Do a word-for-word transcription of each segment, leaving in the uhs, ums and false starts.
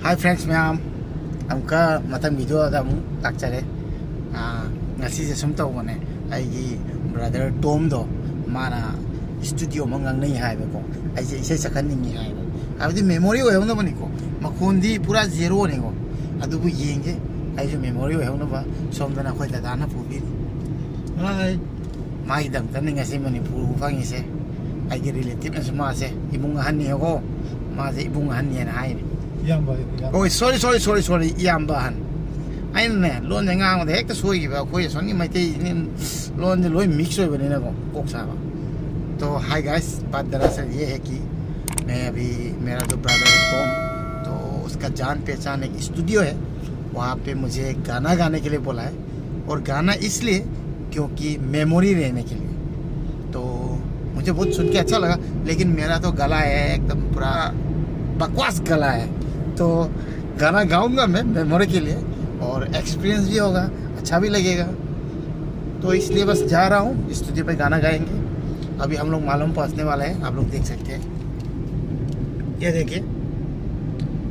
Hi friends ꯃꯌꯥꯝ, ꯑꯃꯨꯛꯀ ꯃꯊꯪ video ꯗ ꯑꯃꯨꯛ ꯂꯥꯛꯆꯔꯦ꯫ ꯑꯥ, ꯉꯁꯤꯁꯦ ꯁꯨꯝ ꯇꯧꯕꯅꯦ, ꯑꯩꯒꯤ brother ꯇꯣꯝꯗꯣ, ꯃꯥꯅ studio ꯑꯃ ꯉꯥꯡꯅꯩ ꯍꯥꯏꯕꯀꯣ꯫ ꯑꯩꯁꯦ ꯏꯁꯩ ꯁꯛꯍꯟꯅꯤꯡꯉꯤ ꯍꯥꯏꯕ, ꯍꯥꯏꯕꯗꯤ memory ꯑꯣꯏꯍꯧꯅꯕꯅꯤꯀꯣ꯫ ꯃꯈꯣꯟꯗꯤ ꯄꯨꯔꯥ zero ꯅꯤꯀꯣ, ꯑꯗꯨꯕꯨ ꯌꯦꯡꯒꯦ꯫ ꯑꯩꯁꯨ memory ꯑꯣꯏꯍꯧꯅꯕ ꯁꯣꯝꯗꯅ ꯑꯩꯈꯣꯏ ꯗꯗꯥꯅ ꯄꯨꯕꯤꯔꯤ꯫ Hi꯫ ꯃꯥꯒꯤꯗꯃꯛꯇꯅꯤ ꯉꯁꯤ ꯃꯅꯤꯄꯨꯔ ꯐꯪꯉꯤꯁꯦ꯫ ꯑꯩꯒꯤ relative ꯅꯁꯨ ꯃꯥꯁꯦ ꯏꯕꯨꯡ ꯑꯍꯟꯅꯤꯀꯣ, ꯃꯥꯁꯦ ꯏꯕꯨꯡ ꯑꯍꯟꯅꯦꯅ ꯍꯥꯏꯔꯤ꯫ ꯏꯌꯥꯝꯕ, ꯏꯌꯥꯝꯕ꯫ Oh, sorry, sorry, sorry, sorry, ꯏꯌꯥꯝꯕ ꯑꯍꯟ꯫ ꯑꯩꯅꯅꯦ, ꯂꯣꯟꯁꯦ ꯉꯥꯡꯕꯗ ꯍꯦꯛꯇ ꯁꯣꯏꯈꯤꯕ, ꯑꯩꯈꯣꯏ ꯑꯁꯣꯝꯒꯤ ꯃꯩꯇꯩ ꯂꯣꯟꯁꯦ ꯂꯣꯏ mix ꯑꯣꯏꯕꯅꯤꯅꯀꯣ, ꯀꯣꯛ ꯁꯥꯕ꯫ तो hi guys, बात दरअसल ये है कि मैं अभी, मेरा जो brother है टॉम, तो उसका जान पहचान एक studio है, वहाँ पे मुझे गाना गाने के लिए बोला है। और गाना इसलिए क्योंकि memory रहने के लिए। तो मुझे बहुत सुन के अच्छा लगा, लेकिन मेरा तो गला है एकदम पूरा बकवास गला है, तो गाना गाऊंगा मैं memory के लिए, और experience भी होगा, अच्छा भी लगेगा। तो इसलिए बस जा रहा हूँ studio पे, गाना गाएंगे। अभी हम लोग मालम पहुँचने वाला है, आप लोग देख सकते हैं। ये देखिए,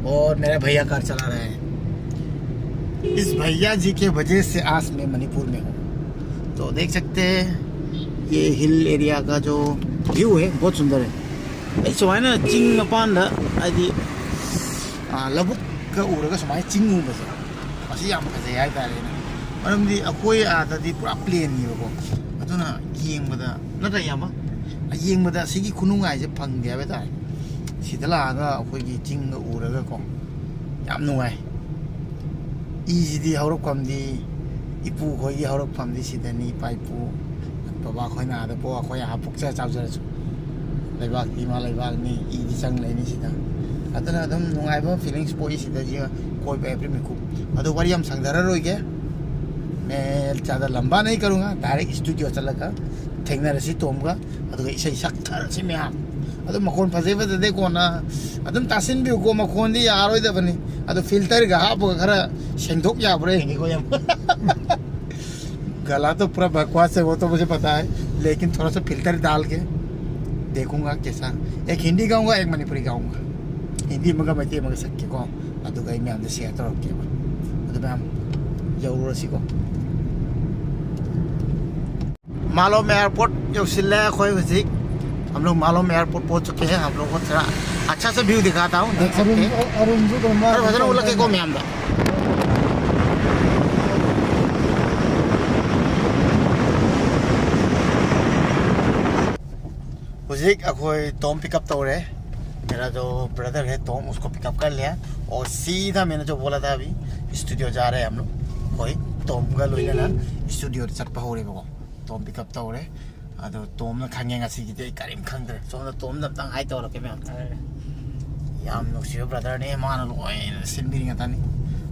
और मेरा भैया कार चला रहा है। इस भैया जी के वजह से आज मैं मणिपुर में हूँ। तो देख सकते हैं, ये hill area का जो view है, बहुत सुंदर है। ꯑꯩ ꯁꯨꯃꯥꯏꯅ ꯆꯤꯡ ꯃꯄꯥꯟꯗ, ꯍꯥꯏꯗꯤ, ꯑꯥ, ꯂꯧꯕꯨꯛꯀ ꯎꯔꯒ ꯁꯨꯃꯥꯏꯅ ꯆꯤꯡ ꯎꯕꯁꯦ, ꯃꯁꯤ ꯌꯥꯝ ꯐꯖꯩ ꯍꯥꯏꯇꯥꯔꯦꯅꯦ꯫ ꯃꯔꯝꯗꯤ ꯑꯩꯈꯣꯏ ꯑꯥꯗꯗꯤ ꯄꯨꯔꯥ plain ꯅꯦꯕꯀꯣ, ꯑꯗꯨꯅ ꯌꯦꯡꯕꯗ, ꯅꯠꯇ꯭ꯔ ꯏꯌꯥꯝꯕ? ꯌꯦꯡꯕꯗ ꯑꯁꯤꯒꯤ ꯈꯨꯅꯨꯡꯉꯥꯏꯁꯦ ꯐꯪꯗꯦ ꯍꯥꯏꯕ ꯇꯥꯔꯦ꯫ ꯁꯤꯗ ꯂꯥꯛꯑꯒ ꯑꯩꯈꯣꯏꯒꯤ ꯆꯤꯡꯒ ꯎꯔꯒꯀꯣ, ꯌꯥꯝ ꯅꯨꯡꯉꯥꯏ꯫ ꯏꯁꯤꯗꯤ ꯍꯧꯔꯛꯐꯝꯗꯤ, ꯏꯄꯨ ꯈꯣꯏꯒꯤ ꯍꯧꯔꯛꯐꯝꯗꯤ ꯁꯤꯗꯅꯤ, ꯏꯄꯥ ꯏꯄꯨ, ꯕꯕꯥ ꯈꯣꯏꯅ ꯑꯥꯗ ꯄꯣꯛ, ꯑꯩꯈꯣꯏ ꯑꯥ ꯄꯣꯛꯆ ꯆꯥꯎꯖꯔꯁꯨ, ꯂꯩꯕꯥꯛꯇꯤ ꯏꯃꯥ ꯂꯩꯕꯥꯛꯅꯤ, ꯏꯗꯤ ꯆꯪ ꯂꯩꯅꯤ ꯁꯤꯗ꯫ ꯑꯗꯨꯅ ꯑꯗꯨꯝ ꯅꯨꯡꯉꯥꯏꯕ feelings ꯄꯣꯛꯏ ꯁꯤꯗ, ꯁꯤ ꯀꯣꯏꯕ every ꯃꯤꯀꯨꯞ꯫ ꯑꯗꯣ ꯋꯥꯔꯤ ꯌꯥꯝ ꯁꯥꯡꯊꯔꯔꯣꯏꯒꯦ, मैं ज़्यादा लंबा नहीं करूँगा, direct studio ꯆꯠꯂꯒ ꯊꯦꯡꯅꯔꯁꯤ ꯇꯣꯝꯒ, ꯑꯗꯨꯒ ꯏꯁꯩ ꯁꯛꯊꯔꯁꯤ ꯃꯌꯥꯝ꯫ ꯑꯗꯨ ꯃꯈꯣꯟ ꯐꯖꯩ ꯐꯖꯗꯦ ꯀꯣꯟꯅ ꯑꯗꯨꯝ ꯇꯥꯁꯤꯟꯕꯤꯌꯨꯀꯣ, ꯃꯈꯣꯟꯗꯤ ꯌꯥꯔꯣꯏꯗꯕꯅꯤ꯫ ꯑꯗꯣ filter ꯒ ꯍꯥꯞꯄꯒ ꯈꯔ ꯁꯦꯡꯗꯣꯛ ꯌꯥꯕ꯭ꯔꯥ ꯌꯦꯡꯒꯦꯀꯣ ꯌꯥꯝ꯫ गला तो पूरा बकवास है, वो तो मुझे पता है, लेकिन थोड़ा सा filter डाल के देखूंगा कैसा। एक हिंदी गाऊंगा, एक मणिपुरी गाऊंगा। हिंदी मगा मैं मगा सक के को। ꯑꯗꯨꯒ ꯑꯩ ꯃꯌꯥꯝꯗ ꯁꯤꯌꯔ ꯇꯧꯔꯛꯀꯦꯕ꯫ ꯑꯗꯨ ꯃꯌꯥꯝ ꯌꯧꯔꯨꯔꯁꯤꯀꯣ꯫ ꯃꯥꯂꯣꯝ ꯑꯦꯌꯥꯔꯄꯣꯔꯠ ꯌꯧꯁꯤꯜꯂꯦ ꯑꯩꯈꯣꯏ ꯍꯧꯖꯤꯛ꯫ हम लोग मालोम एयरपोर्ट पहुंच चुके हैं। आप लोगों को थोड़ा अच्छा से व्यू दिखाता हूँ, देख सकते हैं। ꯑꯔꯨꯟ, ꯑꯔꯨꯟꯁꯨ ꯑꯗꯨꯝ ꯃꯥ ꯈꯔ ꯐꯖꯅ ꯎꯠꯂꯛꯀꯦꯀꯣ ꯃꯌꯥꯝꯗ꯫ ꯍꯧꯖꯤꯛ ꯑꯩꯈꯣꯏ ꯇꯣꯝ ꯄꯤꯛ ꯑꯞ ꯇꯧꯔꯦ꯫ मेरा जो ब्रदर है टॉम, उसको पिकअप कर लिया और सीधा मैंने जो बोला था अभी स्टूडियो जा रहे हैं हम लोग। ꯑꯩꯈꯣꯏ ꯇꯣꯝꯒ ꯂꯣꯏꯅꯅ ꯁ꯭ꯇꯨꯗꯤꯑꯣꯗ ꯆꯠꯄ ꯍꯧꯔꯦꯕꯀꯣ꯫ ꯇꯣꯝ ꯄꯤꯛ ꯑꯞ ꯇꯧꯔꯦ꯫ ꯑꯗꯣ ꯇꯣꯝꯅ ꯈꯪꯉꯦ ꯉꯁꯤꯒꯤꯗꯤ ꯑꯩ ꯀꯔꯤꯝ ꯈꯪꯗ꯭ꯔꯦ꯫ ꯁꯣꯝꯗ ꯇꯣꯝꯗ ꯑꯝꯇꯪ ꯍꯥꯏ ꯇꯧꯔꯛꯀꯦ ꯃꯌꯥꯝ꯫ ꯌꯥꯝ ꯅꯨꯡꯁꯤꯕ ꯕ꯭ꯔꯗꯔꯅꯦ, ꯃꯥꯅ ꯂꯣꯏꯅ ꯁꯤꯟꯕꯤꯔꯤ ꯉꯥꯛꯇꯅꯤ꯫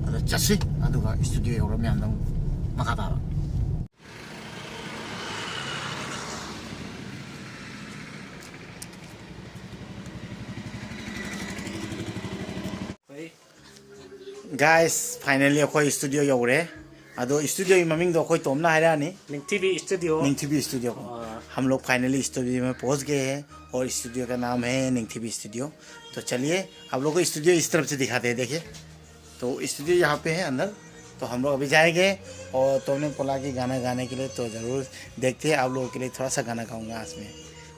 ꯑꯗꯣ ꯆꯠꯁꯤ, ꯑꯗꯨꯒ ꯁ꯭ꯇꯨꯗꯤꯑꯣ ꯌꯧꯔ ꯃꯌꯥꯝꯗ ꯑꯃꯨꯛ ꯃꯈꯥ ꯇꯥꯕ꯫ गाइस, फाइनली ꯑꯩꯈꯣꯏ ꯁ꯭ꯇꯨꯗꯤꯑꯣ ꯌꯧꯔꯦ꯫ ꯑꯗꯣ ꯁ꯭ꯇꯨꯗꯤꯑꯣꯒꯤ ꯃꯃꯤꯡꯗꯣ ꯑꯩꯈꯣꯏ ꯇꯣꯝꯅ ꯍꯥꯏꯔꯛꯑꯅꯤ꯫ निंगथीबी स्टूडियो। निंगथीबी स्टूडियो को। हाँ। हम लोग फाइनली स्टूडियो में पहुंच गए हैं और स्टूडियो का नाम है निंगथीबी स्टूडियो। तो चलिए, आप लोगों को स्टूडियो इस तरफ से दिखाते हैं। देखिए, तो स्टूडियो यहाँ पे है अंदर। तो हम लोग अभी जाएंगे और टोम ने बोला कि गाना गाने के लिए, तो ज़रूर देखते हैं। आप लोगों के लिए थोड़ा सा गाना गाऊंगा आज मैं,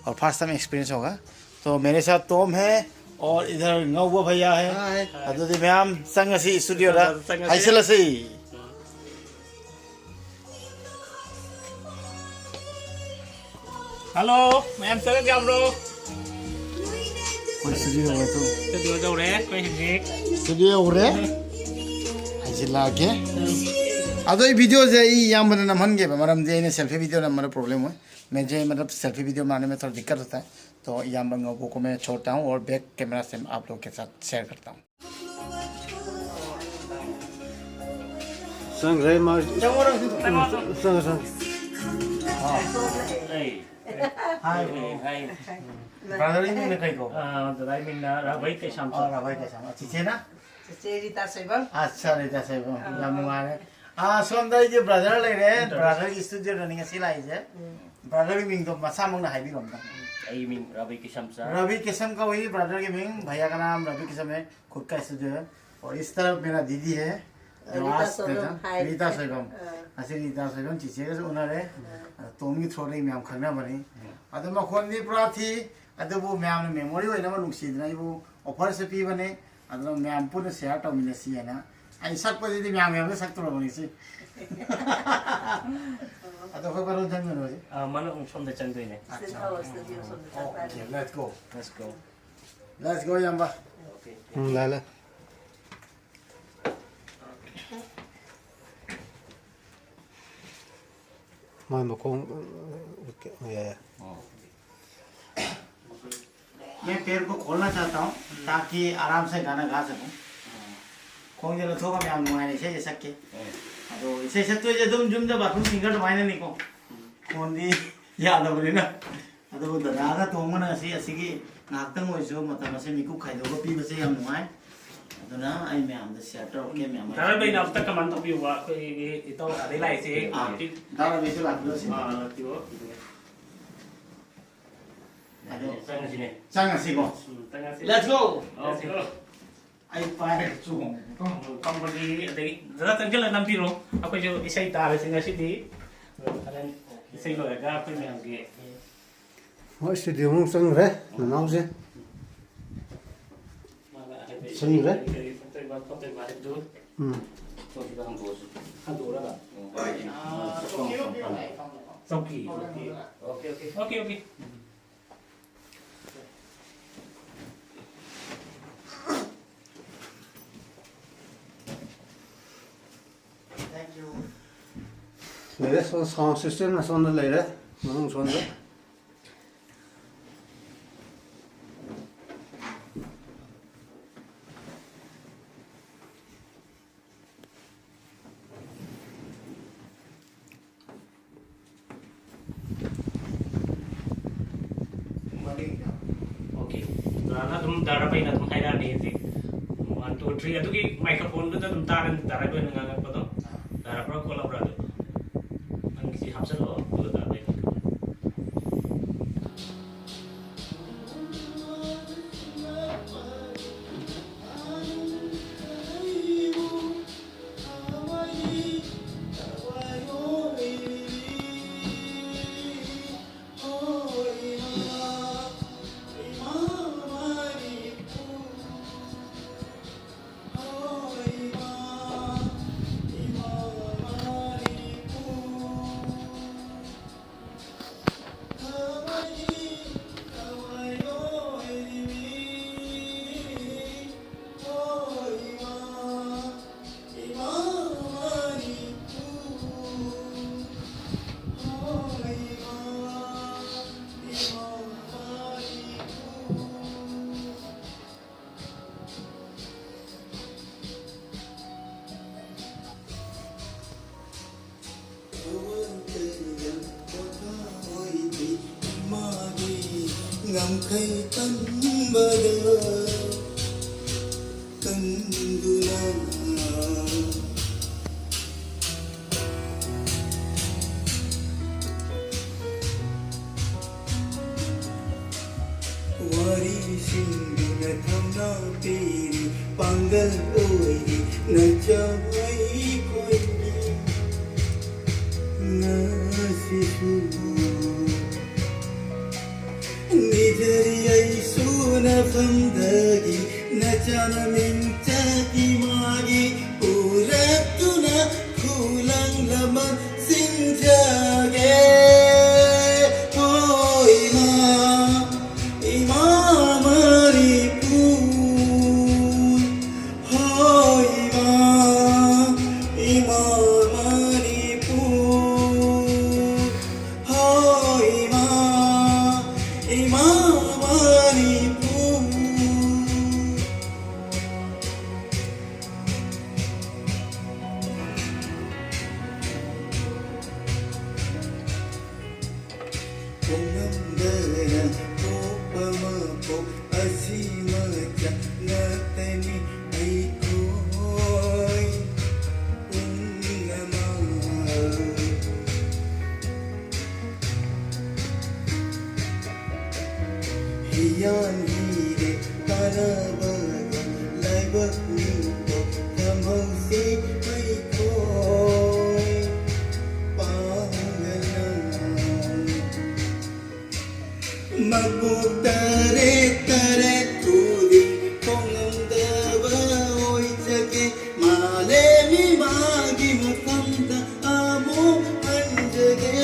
और फर्स्ट टाइम एक्सपीरियंस होगा। तो मेरे साथ टोम है और इधर नौवा भैया है। हाय। ꯑꯗꯨꯗꯤ ꯃꯌꯥꯝ ꯆꯪꯉꯁꯤ ꯁ꯭ꯇꯨꯗꯤꯑꯣꯗ꯫ ꯆꯪꯉꯁꯤ꯫ ꯍꯥꯏꯁꯤꯜꯂꯁꯤ꯫ ꯍꯜꯂꯣ, ꯃꯌꯥꯝ ꯆꯪꯉꯛꯌꯥꯕ꯭ꯔꯣ? ꯑꯩꯈꯣꯏ ꯁ꯭ꯇꯨꯗꯤꯑꯣ ꯌꯧꯔꯦ꯫ ꯁ꯭ꯇꯨꯗꯤꯑꯣ ꯌꯧꯔꯦ ꯑꯩꯈꯣꯏ ꯍꯧꯖꯤꯛ꯫ ꯁ꯭ꯇꯨꯗꯤꯑꯣ ꯌꯧꯔꯦ꯫ ꯍꯥꯏꯖꯤꯜꯂꯛꯑꯒꯦ꯫ ꯑꯗꯣ ꯑꯩ ꯚꯤꯗꯤꯑꯣꯁꯦ ꯑꯩ ꯏꯌꯥꯝꯕꯗ ꯅꯝꯍꯟꯒꯦꯕ, ꯃꯔꯝꯗꯤ ꯑꯩꯅ ꯁꯦꯜꯐꯤ ꯚꯤꯗꯤꯑꯣ ꯅꯝꯕꯗ ꯄ꯭ꯔꯣꯕ꯭ꯂꯦꯝ ꯑꯣꯏ꯫ मैं जो मतलब सेल्फी वीडियो बनाने में थोड़ा दिक्कत होता है, तो इयाम्ब ꯉꯧꯕ को मैं छोड़ता हूँ और बैक कैमरा से मैं आप लोग के साथ शेयर करता हूँ। ꯆꯪꯈ꯭ꯔꯦ ꯃꯥ꯫ ꯆꯪꯉꯣ, ꯆꯪꯉꯣ꯫ ꯆꯪꯉꯣ, ꯆꯪꯉꯣ꯫ ꯑꯥ꯫ ꯑꯩ꯫ ꯍꯥꯏ꯫ ꯑꯩ, ꯑꯩ꯫ ꯕ꯭ꯔꯗꯔ ꯏꯃꯤꯡꯅ ꯀꯩ ꯀꯧꯕ? ꯑꯥ, ꯗꯗꯥ ꯏꯃꯤꯡꯅ ꯔꯥꯕꯩ ꯀꯩꯁꯥꯝꯊꯣꯏ꯫ ꯑꯥ, ꯔꯥꯕꯩ ꯀꯩꯁꯥꯝ꯫ ꯑꯥ, ꯆꯤꯆꯦꯅ? ꯆꯤꯆꯦ ꯔꯤꯇꯥ ꯁꯣꯏꯕꯝ꯫ ꯑꯠꯆꯥ, ꯔꯤꯇꯥ ꯁꯣꯏꯕꯝ꯫ ꯑꯥ꯫ ꯌꯥꯝ ꯅꯨꯡꯉꯥꯏꯔꯦ꯫ ꯑꯥ, ꯁꯣꯝꯗ ꯑꯩꯒꯤ ꯕ꯭ꯔꯗꯔ ꯂꯩꯔꯦ꯫ ꯕ꯭ꯔꯗꯔ꯫ ꯕ꯭ꯔꯗꯔꯒꯤ ꯁ꯭ꯇꯨꯗꯤꯑꯣꯗꯅꯤ ꯉꯁꯤ ꯂꯥꯛꯏꯁꯦ꯫ ꯎꯝ꯫ ꯕ꯭ꯔꯗꯔꯒꯤ ꯃꯤꯡꯗꯣ ꯃꯁꯥꯃꯛꯅ ꯍꯥꯏꯕꯤꯔꯣ ꯑꯝꯇ꯫ ꯑꯩꯒꯤ ꯃꯤꯡ ꯔꯥꯕꯩ ꯀꯩꯁꯥꯝꯆꯥ꯫ ꯔꯥꯕꯤ ꯀꯤꯁꯟ ꯀꯧꯏ, ꯕ꯭ꯔꯗꯔꯒꯤ ꯃꯤꯡ꯫ भैया का नाम रवि किशन है, खुद का स्टूडियो है। और इस तरफ मेरा दीदी है, जो रीता आज सोगम, प्रेजेंट, हाय। रीता सोगम। ꯑꯥ꯫ ꯑꯁꯤ ꯔꯤꯇꯥ ꯁꯣꯏꯕꯝ ꯆꯤꯆꯦꯒꯁꯨ ꯎꯅꯔꯦ꯫ ꯑꯥ꯫ ꯑꯗ ꯇꯣꯝꯒꯤ ꯊ꯭ꯔꯣꯗꯒꯤ ꯃꯌꯥꯝ ꯈꯪꯅꯕꯅꯤ꯫ ꯎꯝ꯫ ꯑꯗꯣ ꯃꯈꯣꯟꯗꯤ ꯄꯨꯔꯥ ꯊꯤ, ꯑꯗꯨꯕꯨ ꯃꯌꯥꯝꯅ ꯃꯦꯃꯣꯔꯤ ꯑꯣꯏꯅꯕ ꯅꯨꯡꯁꯤꯗꯅ ꯑꯩꯕꯨ ꯑꯣꯐꯔꯁꯦ ꯄꯤꯕꯅꯦ꯫ ꯑꯗꯨꯅ ꯃꯌꯥꯝ ꯄꯨꯟꯅ ꯁꯤꯌꯥꯔ ꯇꯧꯃꯤꯟꯅꯁꯤ ꯍꯥꯏꯅ꯫ ꯑꯩ ꯁꯛꯄꯁꯤꯗꯤ ꯃꯌꯥꯝ ꯃꯌꯥꯝꯗ ꯁꯛꯇꯣꯔꯕꯅꯤ ꯁꯤ꯫ ꯑꯗꯣ ꯑꯩꯈꯣꯏ ꯕꯥꯔꯣ ꯆꯪꯒꯅꯣ ꯁꯤ꯫ ꯑꯥ, ꯃꯅꯨꯡ ꯁꯣꯝꯗ ꯆꯪꯗꯣꯏꯅꯦ꯫ ꯁ꯭ꯇꯨꯗꯤꯑꯣ ꯁꯣꯝꯗ ꯆꯪ ꯇꯥꯔꯦ꯫ Okay, let's go꯫ Let's go꯫ Let's go, ꯏꯌꯥꯝꯕ꯫ ꯑꯣꯀꯦ꯫ ꯎꯝ, ꯂꯥꯛꯑꯦ, ꯂꯥꯛꯑꯦ꯫ ꯃꯥꯏ ꯃꯈꯣꯡ, ꯑꯣꯀꯦ, ꯌꯥꯏ, ꯌꯥꯏ꯫ ꯑꯣ꯫ मैं पैर को खोलना चाहता हूँ, ताकि आराम से गाना गा सकूँ। ꯈꯣꯡꯁꯦ ꯂꯧꯊꯣꯛꯑꯒ ꯌꯥꯝ ꯅꯨꯡꯉꯥꯏꯅ ꯏꯁꯩꯁꯦ ꯁꯛꯀꯦ꯫ ꯑꯣ꯫ ꯑꯗꯣ ꯏꯁꯩ ꯁꯛꯇꯣꯏꯁꯦ ꯑꯗꯨꯝ ꯌꯨꯝꯗ ꯕꯥꯊꯔꯨꯝ ꯁꯤꯡꯒꯔ ꯑꯗꯨꯃꯥꯏꯅꯅꯤꯀꯣ꯫ ꯈꯣꯟꯗꯤ ꯌꯥꯗꯕꯅꯤꯅ꯫ ꯑꯗꯨꯕꯨ ꯗꯗꯥꯒ ꯇꯣꯡꯕꯅ ꯑꯁꯤ, ꯑꯁꯤꯒꯤ ꯉꯥꯏꯍꯥꯛꯇꯪ ꯑꯣꯏꯔꯁꯨ ꯃꯇꯝ ꯑꯁꯤ ꯃꯤꯀꯨꯞ ꯈꯥꯏꯗꯣꯛꯑꯒ ꯄꯤꯕꯁꯦ ꯌꯥꯝ ꯅꯨꯡꯉꯥꯏ꯫ ꯑꯗꯨꯅ ꯑꯩ ꯃꯌꯥꯝꯗ ꯁꯤꯌꯥꯔ ꯇꯧꯔꯛꯀꯦ, ꯃꯌꯥꯝ꯫ ꯙꯔꯥ ꯕꯩꯅꯥ ꯑꯝꯇ ꯀꯃꯥꯏꯅ ꯇꯧꯕꯤꯌꯨꯕ? ꯑꯩꯈꯣꯏꯒꯤ ꯏꯇꯥꯎ ꯑꯗꯩ ꯂꯥꯛꯏꯁꯦ꯫ ꯑꯥ, ꯙꯔꯥ ꯕꯩꯁꯨ ꯂꯥꯛꯄꯤꯔꯣ ꯁꯤꯗ꯫ ꯑꯥ, ꯂꯥꯛꯄꯤꯔꯣ꯫ ꯑꯗꯣ ꯆꯪꯉꯁꯤꯅꯦ꯫ ꯆꯪꯉꯁꯤꯀꯣ꯫ ꯎꯝ, ꯆꯪꯉꯁꯤ꯫ Let's go! Let's go! ꯑꯩ ꯄꯥꯏꯔꯒ ꯆꯣꯡꯉꯦꯀꯣ꯫ ꯎꯝ, ꯐꯝꯕꯒꯤ, ꯑꯗꯒꯤ ꯗꯗꯥ ꯆꯪꯁꯤꯜꯂ ꯅꯝꯕꯤꯔꯣ꯫ ꯑꯩꯈꯣꯏꯁꯨ ꯏꯁꯩ ꯇꯥꯔꯁꯤ ꯉꯁꯤꯗꯤ꯫ ꯑꯗꯣ ꯍꯣꯔꯦꯟ ꯏꯁꯩ ꯂꯣꯏꯔꯒ ꯑꯩꯈꯣꯏ ꯃꯌꯥꯝꯒꯤ ꯍꯣꯏ, ꯁ꯭ꯇꯨꯗꯤꯑꯣ ꯃꯅꯨꯡ ꯆꯪꯈ꯭ꯔꯦ, ꯅꯅꯥꯎꯁꯦ꯫ ꯃꯥꯅ ꯍꯥꯏꯐꯦꯠ ꯁꯤꯟꯈ꯭ꯔꯦ꯫ ꯀꯔꯤ ꯀꯔꯤ ꯊꯣꯛꯇꯣꯏꯕ ꯈꯣꯠꯇꯣꯏꯕ ꯍꯥꯏꯕꯗꯨ ꯎꯝ꯫ ꯆꯧꯀꯤꯗ ꯍꯥꯡꯗꯣꯛꯑꯁꯤ꯫ ꯍꯥꯡꯗꯣꯛꯎꯔꯒ? ꯎꯝ꯫ ꯑꯥ, ꯆꯧꯀꯤ, ꯆꯧꯀꯤ꯫ Okay, okay. Okay, okay. ꯂꯩꯔꯦ, ꯁꯣꯝ ꯁꯥꯎꯟ ꯁꯤꯁꯇꯦꯝꯅ ꯁꯣꯝꯗ ꯂꯩꯔꯦ, ꯃꯅꯨꯡ ꯁꯣꯝꯗ꯫ ꯑꯣꯀꯦ꯫ ꯗꯥꯅ ꯑꯗꯨꯝ ꯗꯥꯔꯥ ꯕꯩꯅ ꯑꯗꯨꯝ ꯍꯥꯏꯔꯛꯑꯅꯤ ꯍꯧꯖꯤꯛ꯫ One, two, three꯫ ꯑꯗꯨꯒꯤ ꯃꯥꯏꯀ꯭ꯔꯣꯐꯣꯟꯗꯨꯗ ꯑꯗꯨꯝ ꯇꯥꯔꯅꯤ ꯗꯥꯔꯥ ꯕꯩꯅ ꯉꯥꯡꯉꯛꯄꯗꯣ꯫ ꯌꯥꯔꯕ꯭ꯔꯥ ꯈꯣꯠꯂꯕ꯭ꯔꯥ ꯑꯗꯨ? ꯅꯪꯒꯤꯁꯤ ꯍꯥꯞꯆꯜꯂꯣ, ꯑꯗꯨꯒ ꯗꯥꯔꯥ ꯕꯩꯅ꯫ ꯉꯝꯈꯩ ꯀꯟꯕꯗ ꯀꯟꯗꯨꯅ ꯋꯥꯔꯤ ꯁꯤꯟꯗꯨꯅ ꯊꯧꯅꯥ ꯄꯤꯔꯤ, ꯄꯥꯡꯒꯜ ꯑꯣꯏꯔꯤ ꯅꯆꯥ ꯑꯩꯈꯣꯏꯒꯤ ꯉꯁꯤꯁꯨ꯫ ꯅꯤꯖꯔꯤ ꯑꯩꯁꯨ ꯅꯐꯝꯗꯒꯤ ꯅꯆꯥꯅ ꯃꯤꯡꯆꯠ ꯏꯃꯥꯒꯤ ꯄꯨꯔꯛꯇꯨꯅ ꯈꯨꯂꯪ ꯂꯃꯟ ꯁꯤꯡꯖꯒꯦ꯫ ꯍꯣ ꯏꯃꯥ, ꯏꯃꯥ ꯃꯅꯤꯄꯨꯔ, ꯍꯣ ꯏꯃꯥ, ꯏꯃꯥ ꯃꯅꯤꯄꯨꯔ, ꯍꯣ ꯏꯃꯥ, ꯏꯃꯥ ꯃꯅꯤꯄꯨꯔ꯫ ꯈꯣꯡꯂꯝꯗꯅ ꯄꯣꯛꯄ ꯃꯄꯣꯛ ꯑꯁꯤ ꯃꯆꯥ ꯉꯥꯛꯇꯅꯤ ꯑꯩꯈꯣꯏ ꯄꯨꯝꯅꯃꯛ꯫ ꯍꯤꯌꯥꯡ ꯍꯤꯔꯦ ꯇꯥꯟꯅꯕꯒ ꯂꯥꯏꯕꯛ ꯅꯤꯡꯕ ꯊꯝꯍꯧꯁꯤ ꯑꯩꯈꯣꯏ ꯄꯥꯡꯒꯜꯅ꯫ ꯃꯄꯣꯛ ꯇꯔꯦꯠ ꯇꯔꯦꯠ ꯈꯨꯗꯤꯡ ꯈꯣꯡꯂꯝꯗꯕ ꯑꯣꯏꯖꯒꯦ, ꯃꯥꯂꯦꯝ ꯏꯃꯥꯒꯤ ꯃꯐꯝꯗ ꯑꯃꯨꯛ ꯍꯟꯖꯒꯦ꯫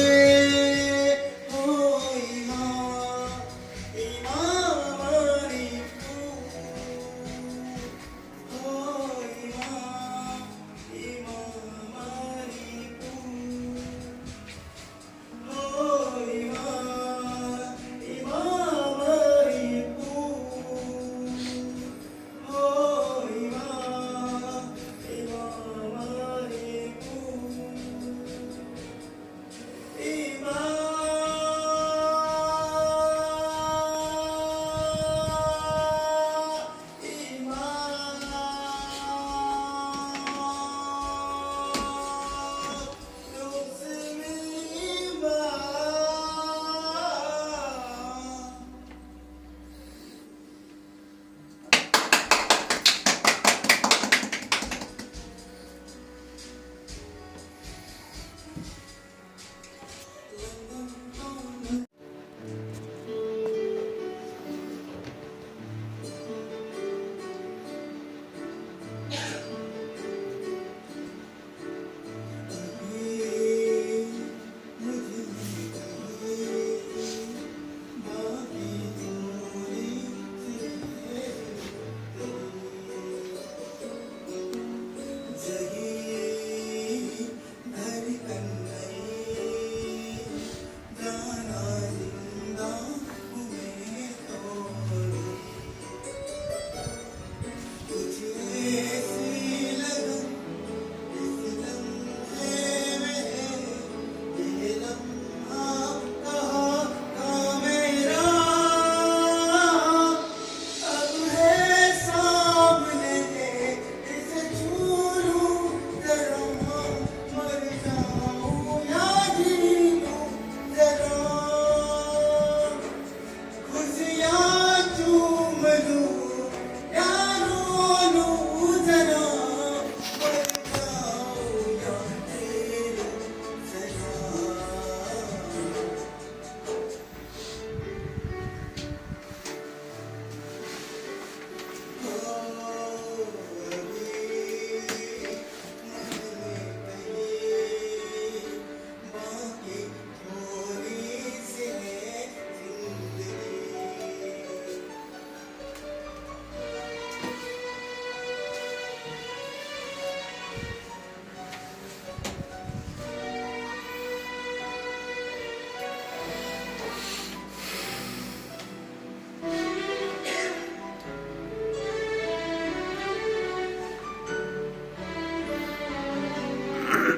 ꯍꯣ ꯏꯃꯥ, ꯏꯃꯥ ꯃꯅꯤꯄꯨꯔ꯫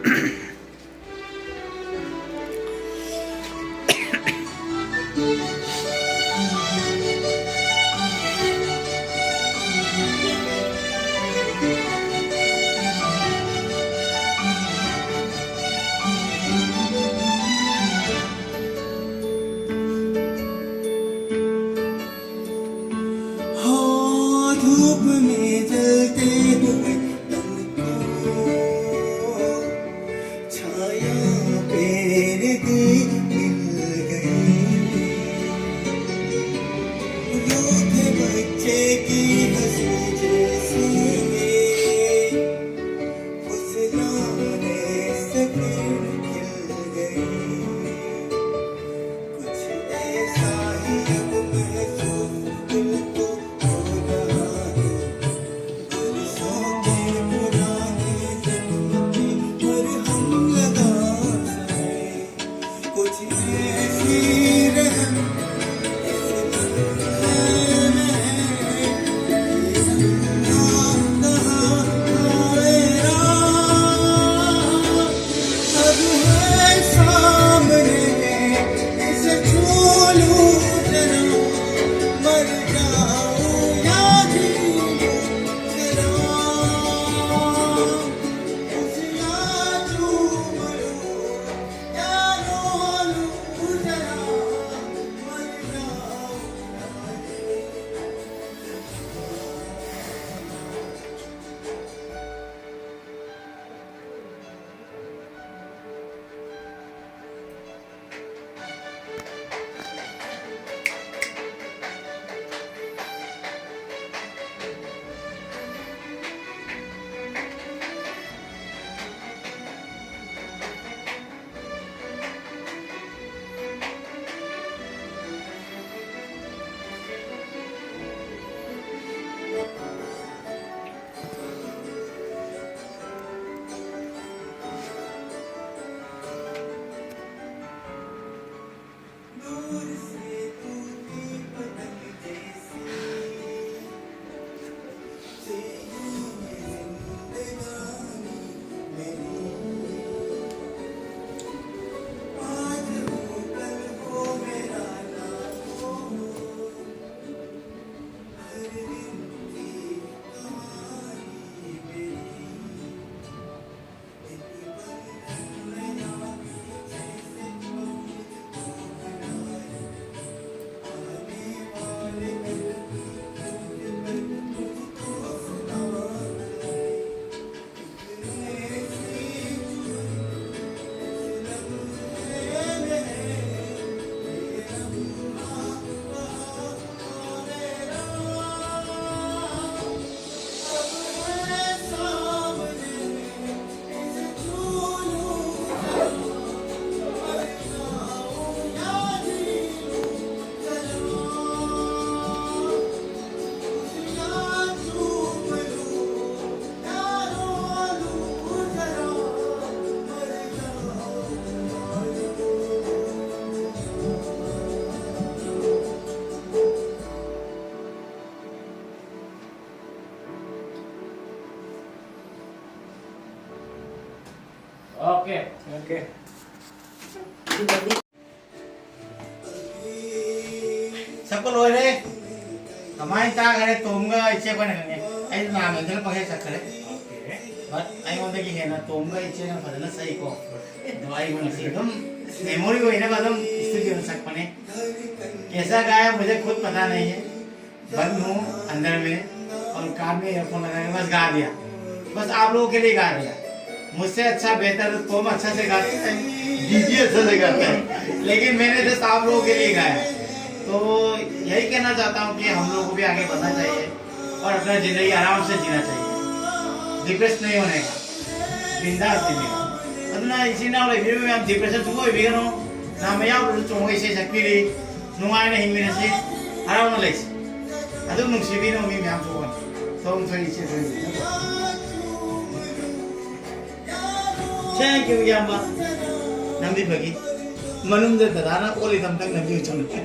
हो धूप में जलते हुए तन को छाया मेरे दी मिल गई। रूठे बच्चे की हंसी जैसी फुसलाने से फिर खिल गई। कुछ ऐसा ही अब महसूस दिल को हो रहा है। Okay. ꯁꯛꯄ ꯂꯣꯏꯔꯦ꯫ ꯀꯃꯥꯏꯅ ꯇꯥꯈ꯭ꯔꯦ? ꯇꯣꯝꯒ ꯏꯆꯦ ꯑꯩꯈꯣꯏꯅ ꯈꯪꯉꯦ꯫ ꯑꯩ ꯅꯍꯥꯟ ꯃꯦꯟꯗꯅ ꯄꯪꯁꯛ ꯁꯛꯈ꯭ꯔꯦ꯫ But ꯑꯩꯉꯣꯟꯗꯒꯤ ꯍꯦꯟꯅ ꯇꯣꯝꯒ ꯏꯆꯦꯅ ꯐꯖꯅ ꯁꯛꯏꯀꯣ꯫ ꯑꯗꯣ ꯑꯩ ꯉꯁꯤ ꯑꯗꯨꯝ memory ꯑꯣꯏꯅꯕ ꯑꯗꯨꯝ studio ꯗ ꯁꯛꯄꯅꯦ꯫ कैसा गाया मुझे खुद पता नहीं है। बंद हूँ अंदर में और कान में ईयरफोन लगा के बस गा दिया। बस आप लोगों के लिए गा दिया। मुझसे अच्छा बेहतर तो तुम अच्छा से गाते हैं, डीजे अच्छा से गाते हैं, लेकिन मैंने जस्ट आप लोगों के लिए गाया। तो यही कहना चाहता हूँ कि हम लोगों को भी आगे बढ़ना चाहिए और अपना जिंदगी आराम से जीना चाहिए, डिप्रेस नहीं होने का, बिंदास जीने का। ꯑꯗꯨꯅ ꯏꯆꯤꯟ ꯏꯅꯥꯎ ꯂꯩꯕꯤꯔꯤꯕ ꯃꯌꯥꯝ depression ꯁꯨꯡꯑꯣꯏ ꯑꯣꯏꯕꯤꯒꯅꯨ꯫ ꯅꯍꯥꯟ ꯃꯌꯥꯝ ꯆꯣꯡꯉꯒ ꯏꯁꯩ ꯁꯛꯄꯤꯔꯤ, ꯅꯨꯡꯉꯥꯏꯅ ꯍꯤꯡꯃꯤꯟꯅꯁꯤ, ꯍꯔꯥꯎꯅ ꯂꯩꯁꯤ꯫ ꯑꯗꯨꯝ ꯅꯨꯡꯁꯤꯕꯤꯅꯕ ꯃꯤ ꯃꯌꯥꯝ ꯊꯣꯛꯑꯅꯤ꯫ ꯁꯣꯝ ꯊꯣꯏ ꯏꯆꯦ ꯊꯣꯏ꯫ Thank you, ꯏꯌꯥꯝꯕ꯫ ꯅꯝꯕꯤꯕꯒꯤ꯫ ꯃꯅꯨꯡꯗ ꯗꯗꯥꯅ ꯑꯣꯜꯂꯤꯗꯣ ꯑꯝꯇꯪ ꯅꯝꯕꯤꯌꯨ ꯆꯪꯉꯛꯀꯦ꯫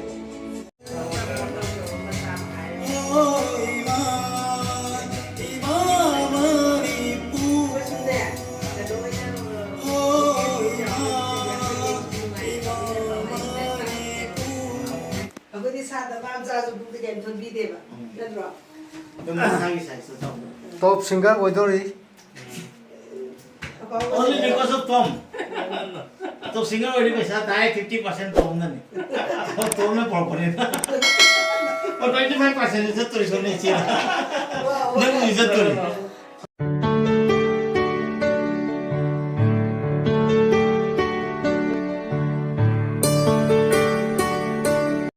ꯑꯩꯈꯣꯏꯗꯤ ꯁꯥꯗ ꯃꯥ ꯃꯆꯥꯁꯨ ꯄꯨꯛꯇ ꯀꯩꯝ ꯊꯣꯟꯕꯤꯗꯦꯕ, ꯅꯠꯇ꯭ꯔꯣ? ꯑꯗꯨꯝ ꯃꯁꯥꯒꯤ size ꯇ ꯇꯧꯕ꯫ Top singer ꯑꯣꯏꯗꯧꯔꯤ꯫ Only because of Tom. Top singer ꯑꯣꯏꯔꯗꯤ ꯄꯩꯁꯥ direct fifty percent ꯇꯣꯝꯅꯅꯤ꯫ ꯇꯣꯝꯅ ꯄꯨꯔꯛꯄꯅꯤꯅ꯫ ꯑꯣ, twenty five percent ꯆꯠꯇꯣꯔꯤ ꯁꯣꯝꯅ ꯏꯆꯦꯅ꯫ ꯅꯪꯅꯤ ꯆꯠꯇꯣꯔꯤ꯫